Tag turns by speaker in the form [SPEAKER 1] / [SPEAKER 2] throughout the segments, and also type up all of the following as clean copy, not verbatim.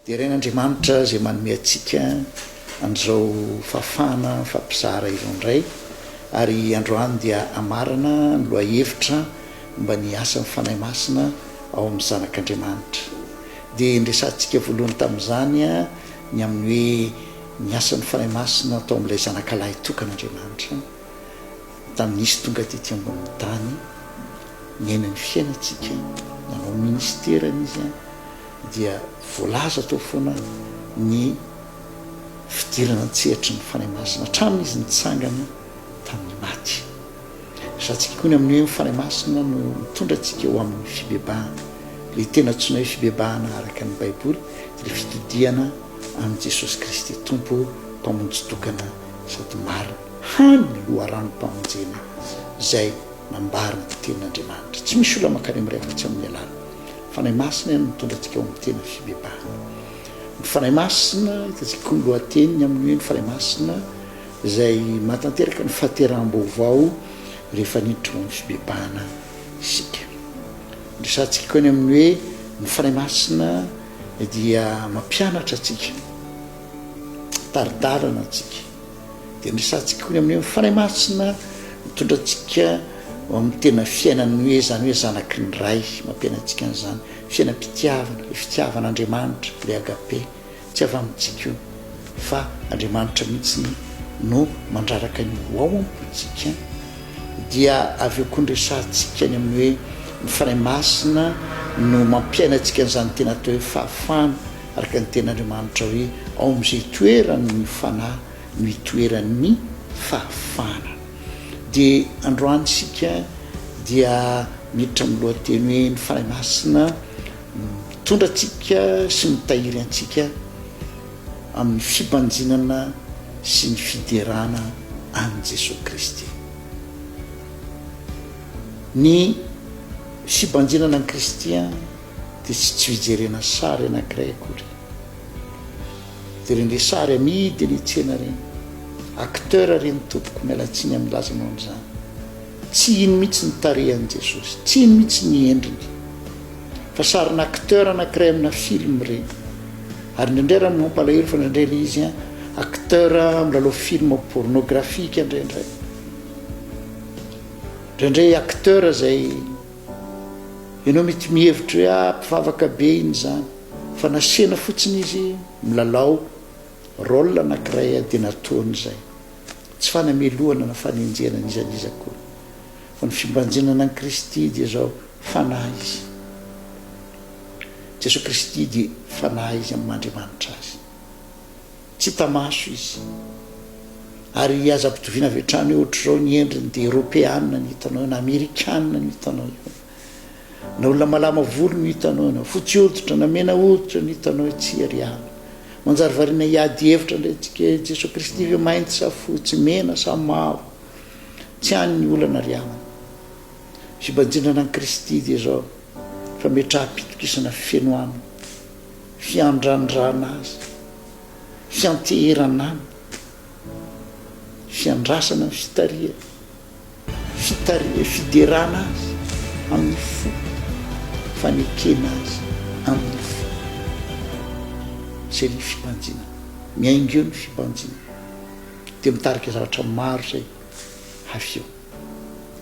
[SPEAKER 1] Derain'Andriamanitra izay manome antsika an'izao fahafahana mifampizara izao indray ary androany dia hamarana ny lohahevitra momba ny asan'ny Fanahy Masina ao amin'ny zanak'Andriamanitra. Dia niresahantsika voalohany tamin'izany ny amin'ny hoe ny asan'ny Fanahy Masina tao amin'ilay Zanakalahy tokan'Andriamanitra tamin'izy tonga tety ambonin'ny tany niaina ny fiainantsika, nanao ny ministerany izy dia voalaza tao foana ny fidirana an-tsehatry ny Fanahy Masina hatramin'izy nitsangana tamin'ny maty. Resahantsika koa ny amin'ny hoe ny Fanahy Masina no mitondra antsika ho amin'ny fibebahana. Ilay tena antsoina hoe fibebahana araka ny Baiboly dia ilay fitodihana amin'i Jesosy Kristy Tompo, Mpamonjy tokana sady marina, hany loharanom-pamonjena izay nambaran'ny Tenin'Andriamanitra. Tsy misy olona mankany amin'ny Ray afa-tsy amin'ny alalan'ny Fanahy Masina ihany no mitondra antsika ao amin'ny tena fibebahana. Ny Fanahy Masina, hitantsika koa ny lohateniny amin'ny hoe ny Fanahy Masina izay mahatanteraka ny fahateraham-baovao rehefa niditra ao amin'ny fibebahana isika. Resahantsika koa ny amin'ny hoe ny Fanahy Masina dia mampianatra antsika, mitari-dalana antsika. Dia niresahantsika koa ny amin'ny hoe ny Fanahy Masina mitondra antsika ho amin'ny tena fiainan'ny hoe izany hoe zanaky ny Ray, mampiaina antsika an'izany fiainam-pitiavana, ilay fitiavan'Andriamanitra, ilay agape, tsy avy amintsika io fa Andriamanitra mihitsy no mandraraka ny ho ao am-pontsika. Dia avy eo koa niresahantsika ny amin'ny hoe ny Fanahy Masina no mampiaina antsika an'izany tena atao hoe fahafahana, araka ny tenin'Andriamanitra hoe ao amin'izay itoeran'ny Fanahy no itoeran'ny fahafahana. Dia androany isika dia miditra amin'ny lohateny hoe ny Fanahy Masina mitondra antsika sy mitahiry antsika amin'ny fibanjinana sy ny fiderana an'i Jesoa Kristy. Ny fibanjinana an'i Kristy dia tsy tsy fijerena sary anankiray akory. Dia ireny le sary amidy eny an-tsena ireny, acteur ireny tompoko, miala tsiny amin'ny milaza anao an'izany. Tsy iny mihitsy ny tarehan'i Jesosy, tsy iny mihitsy ny endriny, fa sarina acteur anankiray amina film ireny. Ary indraindray raha mampalahelo fa indraindray ilay izy an, acteur milalao film pornographique indraindray. Indraindray acteur izay ianao mety mihevitra hoe ah mpivavaka be iny izany, fa nasena fotsiny izy milalao rôle anankiray dia nataony izay. Tsy fanamelohana na fanenjehana n'iza n'iza akory. Fa ny fimbanjinana an'i Kristy dia izao, Fanahy Izy. Jesoa Kristy dia Fanahy Izy amin'ny maha Andriamanitra Azy. Tsy hita maso Izy. Ary aza ampitoviana avy hatrany hoe ohatr'izao ny endriny dia Eropeana no hitanao eo na Amerikana no hitanao eo. Na olona malama volo no hitanao eo, na fotsy hoditra na mena hoditra no hitanao eo, tsia ry havana. Manjary variana hiady hevitra indray tsika hoe Jesoa Kristy ve mainty sa fotsy, mena sa mavo. Tsy any ny olana ry havana. Fibanjinana an'i Kristy dia izao, fametraham-pitokisana feno Aminy, fiandrandrana Azy, fianteherana Aminy, fiandrasana ny fitarihany. Fitari, fiderana Azy amin'ny fo, fanekena Azy amin'ny fo. Izay ny fibanjinana. Miainga eo ny fibanjinana. Dia mitarika zavatra maro izay avy eo.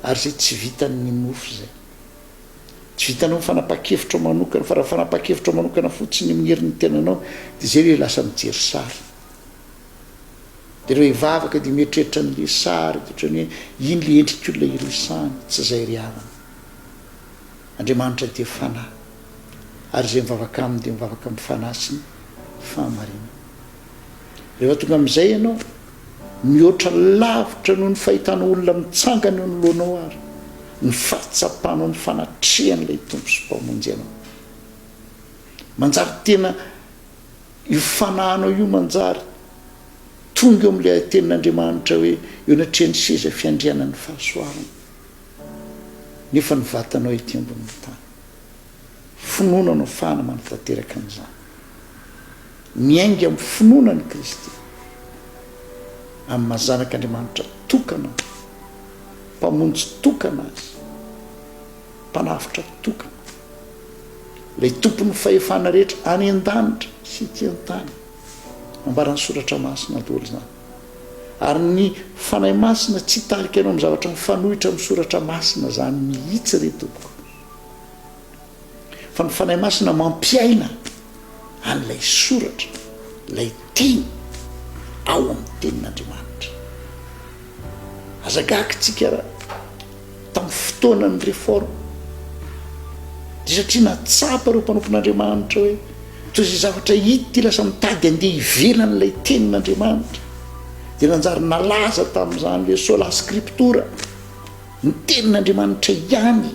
[SPEAKER 1] Ary izay tsy vitan'ny nofo izay. Tsy vitanao ny fanapahan-kevitrao manokana, fa raha fanapahan-kevitrao manokana fotsiny amin'ny herin'ny tenanao, dia izay ilay lasa mijery sary. Dia rehefa hivavaka dia mieritreritra an'ilay sary dia ohatran'ny hoe iny ilay endrik'olona iresahana, tsy izay ry havana. Andriamanitra dia fanahy ary izay mivavaka aminy dia mivavaka amin'ny fanahy sy ny fahamarinana. Rehefa tonga amin'izay ianao, mihoatra lavitra noho ny fahitanao olona mitsangana eo anoloanao ary ny fahatsapanao ny fanatrehan'ilay Tompo sy Mpamonjy anao. Manjary tena Io fanahinao io manjary tonga eo amin'ilay tenin'Andriamanitra hoe eo anatrehan'ny seza fiandrianan'ny fahasoavana, nefa ny vatanao ety ambonin'ny tany. Finoana no ahafahana manatanteraka an'izany. Miainga amin'ny finoana an'i Kristy, amin'ny maha Zanak'Andriamanitra tokana, Mpamonjy tokana Azy, Mpanavotra tokana. Ilay Tompon'ny fahefana rehetra any an-danitra sy ety an-tany. Ambaran'ny Soratra Masina daholo izany. Ary ny Fanahy Masina tsy hitarika anao amin'ny zavatra mifanohitra amin'ny Soratra Masina izany mihitsy re tompoko. Fa ny Fanahy Masina mampiaina an'ilay soratra, ilay teny ao amin'ny tenin'Andriamanitra. Aza gaga tsika raha tamin'ny fotoanan'ny réforme dia satria natsapa ireo mpanompon'Andriamanitra hoe toy izay zavatra hita ity lasa mitady andeha ivelan'ilay tenin'Andriamanitra dia nanjary nalaza tamin'izany hoe sola scriptura. Ny Tenin'Andriamanitra ihany.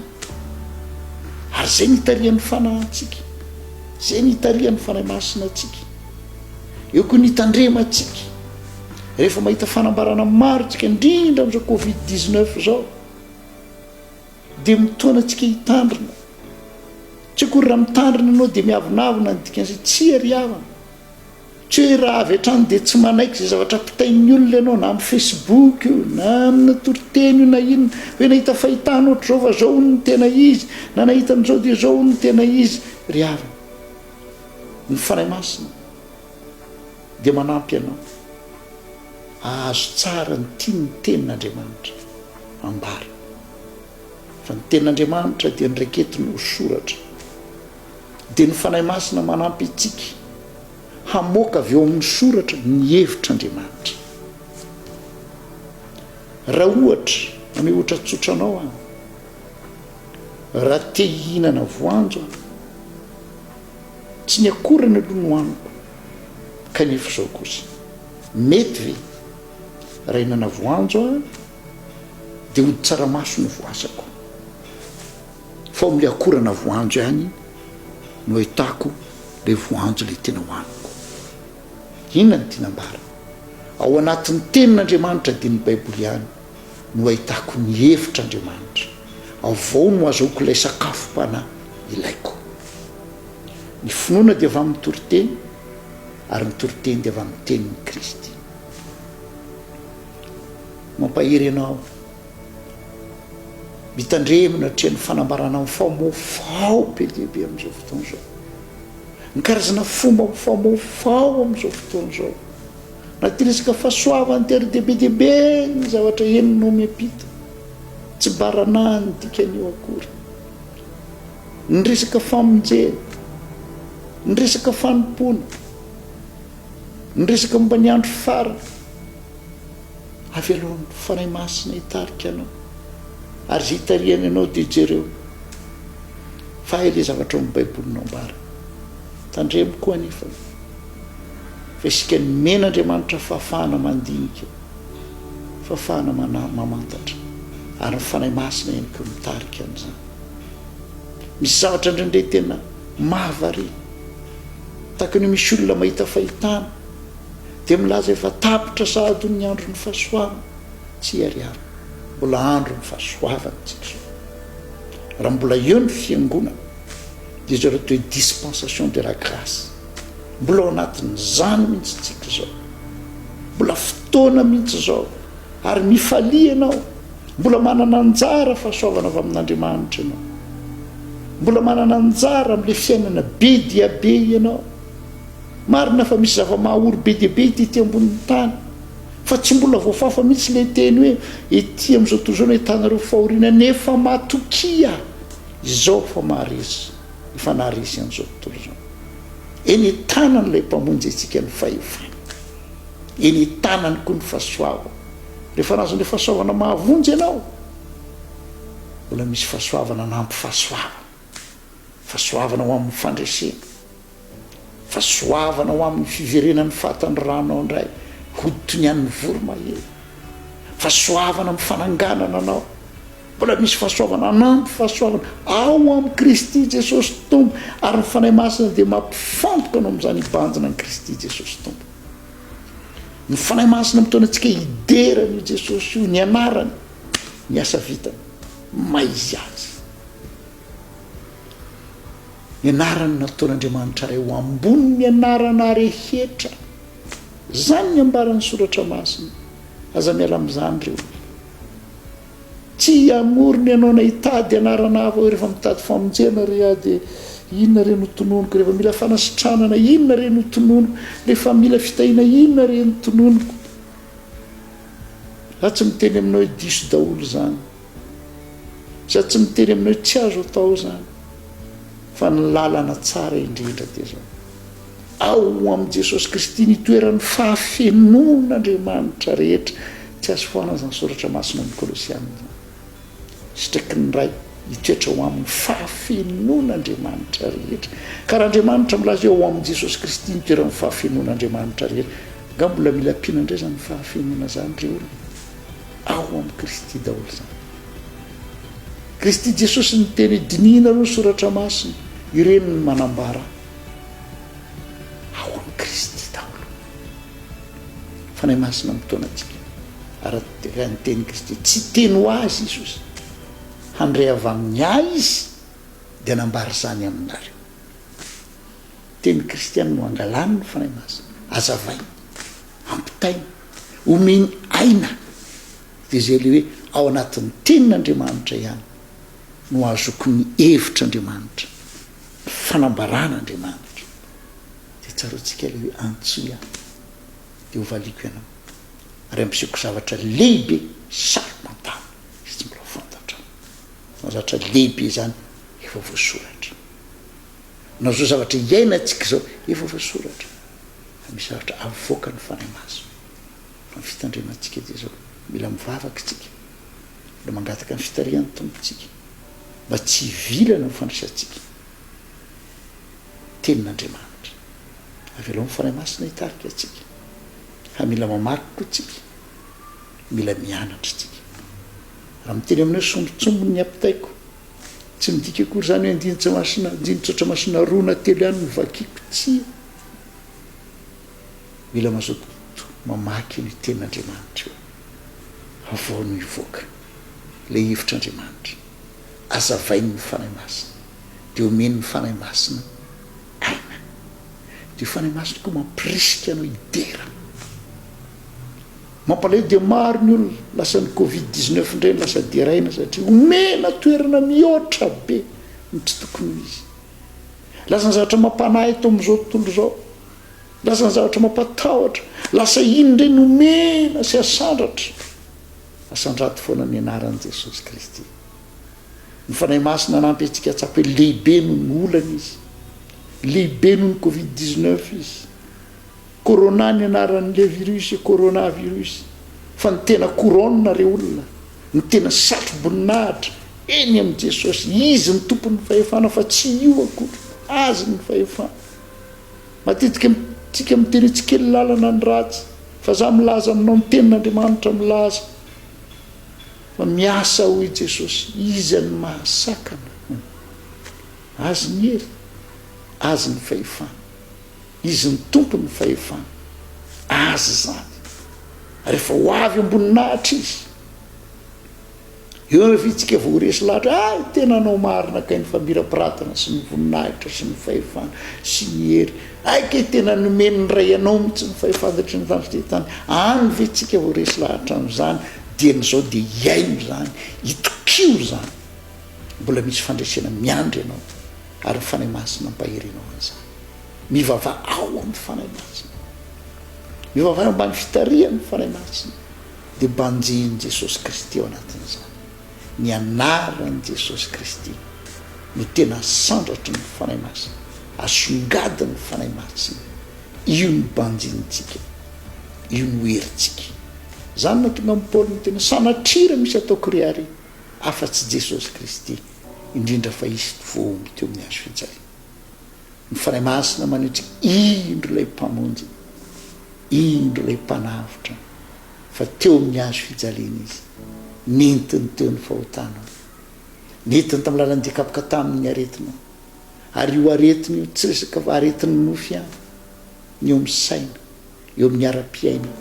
[SPEAKER 1] Ary izay no itarihan'ny Fanahy antsika. Izay no itarihan'ny Fanahy Masina antsika. Eo koa ny hitandremantsika. Rehefa mahita fanambarana maro tsika, indrindra amin'izao Covid 19 izao, dia mitaona antsika hitandrina. Tsy akory raha mitandrina ianao dia miavonavona ny dikan'izay. Tsia ry havana. Tsy hoe raha avy hatrany dia tsy manaiky izay zavatra ampitain'ny olona ianao na amin'ny Facebook io na amina toriteny io na inona, hoe nahita fahitana ohatr'izao fa izao hono no tena izy, na nahita an'izao dia izao hono no tena izy. Ry havana, ny Fanahy Masina dia manampy anao hahazo tsara ny tian'ny Tenin'Andriamanitra ambara. Fa ny Tenin'Andriamanitra dia noraiketiny ho soratra. Dia ny Fanahy Masina manampy antsika hamoaka avy eo amin'ny soratra ny hevitr'Andriamanitra. Raha ohatra, hanome ohatra tsotra anao aho, raha te hihinana voanjo aho, tsy ny akorany aloha no haniko, kanefa izao kosa, mety ve raha hihinana voanjo aho dia hodi-tsaramaso no voasako? Fa ao amin'ilay akorana voanjo ihany no ahitako ilay voanjo ilay tena hohaniko. Inona no tiana ambara? Ao anatin'ny Tenin'Andriamanitra dia ny Baiboly ihany no ahitako ny hevitr'Andriamanitra. Avy ao no azahoako ilay sakafom-panahy ilaiko. Ny finoana dia avy amin'ny toriteny ary ny toriteny dia avy amin'ny tenin'i Kristy. Mampahery anao aho. Mitandremo natrehan'ny fanambarana mifamofaho be dia be amin'izao fotoana izao. Ny karazana fomba mifamofaho amin'izao fotoana izao. Na ity resaka fahasoavana ity ary dia be dia be ny zavatra henonao miampita. Tsy baranahany ny dikan'io akory. Ny resaka famonjena, ny resaka fanompoana, ny resaka momba ny andro farany. Avelao ny Fanahy Masina hitarika anao, ary izay itarihany anao dia jereo fa hay ilay zavatra ao amin'ny Baiboly no ambara. Tandremo koa anefa fa isika nomen'Andriamanitra fahafahana mandinika, fahafahana mamantatra, ary ny Fanahy Masina ihany koa mitarika an'izany. Misy zavatra indraindray tena mahavariana, tahaka ny hoe misy olona mahita fahitana, Dia milaza efa tapitra sahady ny andron'ny fahasoavana. Tsia ry havana, mbola andron'ny fahasoavana isika izao. Raha mbola eo ny fiangonana, dia izao ilay atao hoe dispensation de la grâce. Mbola ao anatin'izany mihitsy isika izao. Mbola fotoana mihitsy izao. Ary mifalia ianao. Mbola manana anjara fahasoavana avy amin'Andriamanitra ianao. Mbola manana anjara amin'ilay fiainana be dia be ianao. Marina fa misy zava-mahaory be dia be ety ambonin'ny tany, fa tsy mbola voafafa mihitsy ilay teny hoe ety amin'izao tontolo izao no ahitanareo fahoriana, nefa matokia izao fa maharesy, efa naharesy an'izao tontolo izao. Eny an-tanan'ilay Mpamonjy antsika ny fahefana, eny an-tanany koa ny fahasoavana. Rehefa nahazo an'ilay fahasoavana mahavonjy ianao, mbola misy fahasoavana anampy fahasoavana. Fahasoavana ho amin'ny fandresena. Fahasoavana ho amin'ny fiverenan'ny fahatanoranao indray hoditry ny an'ny voromahery. Fahasoavana amin'ny fananganana anao. Mbola misy fahasoavana hanampy fahasoavana ao amin'i Kristy Jesosy Tompo, ary ny Fanahy Masina dia mampifantoka anao amin'izany hibanjina an'i Kristy Jesosy Tompo. Ny Fanahy Masina mitaona antsika hidera an'io Jesosy io, ny anarany, ny asa vitany, maha-izy azy. Ny anarany nataon'Andriamanitra Ray ho ambonin'ny anarana rehetra. Izany ny ambaran'ny Soratra Masina. Aza miala amin'izany ry olona. Tsy hamorona ianao na hitady anarana hafa hoe rehefa mitady famonjena re aho dia inona re no tononiko, rehefa mila fanasitranana inona re no tononiko, rehefa mila fitahiana inona re no tononiko. Za tsy miteny aminao hoe diso daholo izany. Za tsy miteny aminao hoe tsy azo atao izany. Fa ny lalana tsara indrindra dia izao. Ao amin'i Jesosy Kristy ny itoeran'ny fahafenoan'Andriamanitra rehetra. Tsy azo foanana izany soratra masina amin'ny Kolosiana izany. Sitraky ny Ray hitoetra ao aminy fahafenoan'Andriamanitra rehetra. Ka raha Andriamanitra milaza hoe ao amin'i Jesosy Kristy ny itoeran'ny fahafenoan'Andriamanitra rehetra, angaha mbola mila ampiana indray izany fahafenoana izany ry olona? Ao amin'i Kristy daholo izany. Kristy Jesosy niteny hoe dinihinareo ny soratra masina, ireny no manambara ao amin'i Kristy daholo. Fanahy Masina mitaona antsika araka ny tenin'i Kristy. Tsy hiteny ho azy Jesosy. Handre avy amin'ny ahy Izy dia hanambara izany aminareo. Teny kristiana no angalany ny Fanahy Masina, azavainy, ampitainy, omeny aina. Dia izay ilay hoe ao anatin'ny tenin'Andriamanitra ihany no ahazoako ny hevitr'Andriamanitra, ny fanambaran'Andriamanitra. Dia tsaroantsika ilay hoe antsoy aho dia hovaliako ianao ary hampisehoko zavatra lehibe saro-pantana izay tsy mbola fantatrao. Izany zavatra lehibe izany efa voasoratra. Na izao zavatra iainantsika izao efa voasoratra fa misy zavatra avoakan'ny Fanahy Masina. Fa ny fitandremantsika dia izao, mila mivavaka isika, mila mangataka ny fitarihan'ny Tompo isika mba tsy hivilana ny fandraisantsika. Tenin'Andriamanitra. Avelao ny Fanahy Masina hitarika antsika. Fa mila mamaky koa tsika. Mila mianatra tsika. Raha miteny aminao hoe sombintsombiny ny ampitaiko, tsy midika akory izany hoe andinin-tsamasina, andinin-tsotra masina roa na telo ihany no vakiko. Tsia. Mila mazoto mamaky an'io Tenin'Andriamanitra io. Avao no hivoaka ilay hevitr'Andriamanitra. Azavain'ny Fanahy Masina. Dia omen'ny Fanahy Masina aina. Dia io Fanahy Masina koa mampirisika anao hidera. Mampalahelo dia maro ny olona lasan'ny covid 19 indray no lasa deraina satria omena toerana mihoatra be ny tsy tokony ho izy. Lasa ny zavatra mampanahy eto amin'izao tontolo izao. Lasa ny zavatra mampatahotra. Lasa iny indray no omena sy asandratra. Asandrato foana ny anaran'i Jesosy Kristy. Ny Fanahy Masina hanampy antsika hahatsapa hoe lehibe noho ny olana Izy. Lehibe noho ny covid 19 Izy. Corona ny anaran'ilay virus, corona virus. Fa ny tena couronne re olona, ny tena satro-boninahitra eny amin'i Jesosy. Izy no tompon'ny fahefana fa tsy io akory. Azy ny fahefana. Matetika tsika miteny hoe tsy kely lalana ny ratsy. Fa za milaza aminao ny tenin'Andriamanitra milaza. Fa miasa hoy Jesosy, iza no mahasakana Azy ny hery, Azy ny fahefana. Izy ny Tompon'ny fahefana, Azy izany. Ary efa ho avy am-boninahitra Izy. Eo anefa isika vao ho resy lahatra, hay tena anao marina kay ny famirapiratana sy ny voninahitra sy ny fahefana sy ny hery. Hay kay tena nomen'ny Ray anao mihitsy ny fahefana rehetra ny tany sy ny tany. Any ve tsika vao resy lahatra amin'izany? Dieny izao dia hiaino izany, itokio izany. Mbola misy fandresena miandry anao ary ny Fanahy Masina hampahery anao an'izany. Mivavaha ao amin'ny Fanahy Masina. Mivavaha eo ambany fitarihan'ny Fanahy Masina. Dia banjihin'i Jesosy Kristy ao anatin'izany. Ny anaran'i Jesosy Kristy no tena asandratry ny Fanahy Masina, asongadin'ny Fanahy Masina. Io no banjinintsika, io no herintsika. Izany no nahatonga an'i Paoly niteny hoe, Sanatria raha misy ataoko rehareha afa-tsy Jesosy Kristy, indrindra fa Izy voahombo teo amin'ny hazo fijaliana. Ny Fanahy Masina maneho antsika, indro ilay Mpamonjy, indro ilay Mpanavotra, fa teo amin'ny hazo fijaliana Izy, nentiny teo ny fahotanao, nentiny tamin'ny lalan'ny diakapoka taminy ny aretinao, ary io aretina io tsy resaka aretin'ny nofo ihany, ny eo amin'ny saina, eo amin'ny ara-piainana,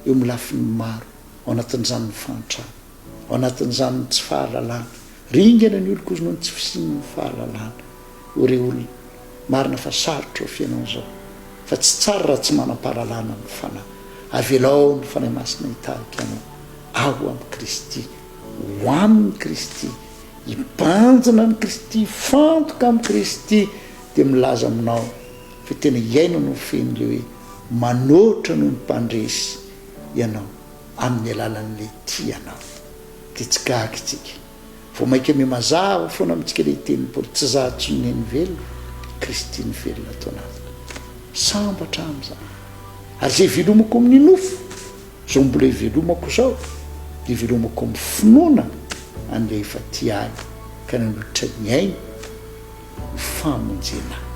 [SPEAKER 1] eo amin'ny lafiny maro, ao anatin'izany ny fahantrana, ao anatin'izany ny tsy fahalalana, ringana ny oloko izy noho ny tsy fisian'ny fahalalana. O re olona, marina fa sarotra eo fiainana izao, fa tsy tsara raha tsy manam-pahalalana ny Fanahy. Avelao ny Fanahy Masina hitarika anao ao amin'i Kristy. ho amin'i Kristy, hibanjina an'i Kristy, hifantoka amin'i Kristy, dia milaza aminao fa tena iainanao feno ilay hoe manoatra noho ny mpandresy ianao amin'ny alalan'ilay tia anao. Dia tsy gaga isika. Vao mainka mihamazava foana amintsika ilay tenin'i Paoly, Tsy izaho intsony ny velona, Kristy no velona ato anatiko. Sambatra aho amin'izany. Ary izay ivelomako amin'ny nofo, izao mbola ivelomako izao, dia ivelomako amin'ny finoana an'Ilay efa tia ahy ka nanolotra ny ainy ho famonjena ahy.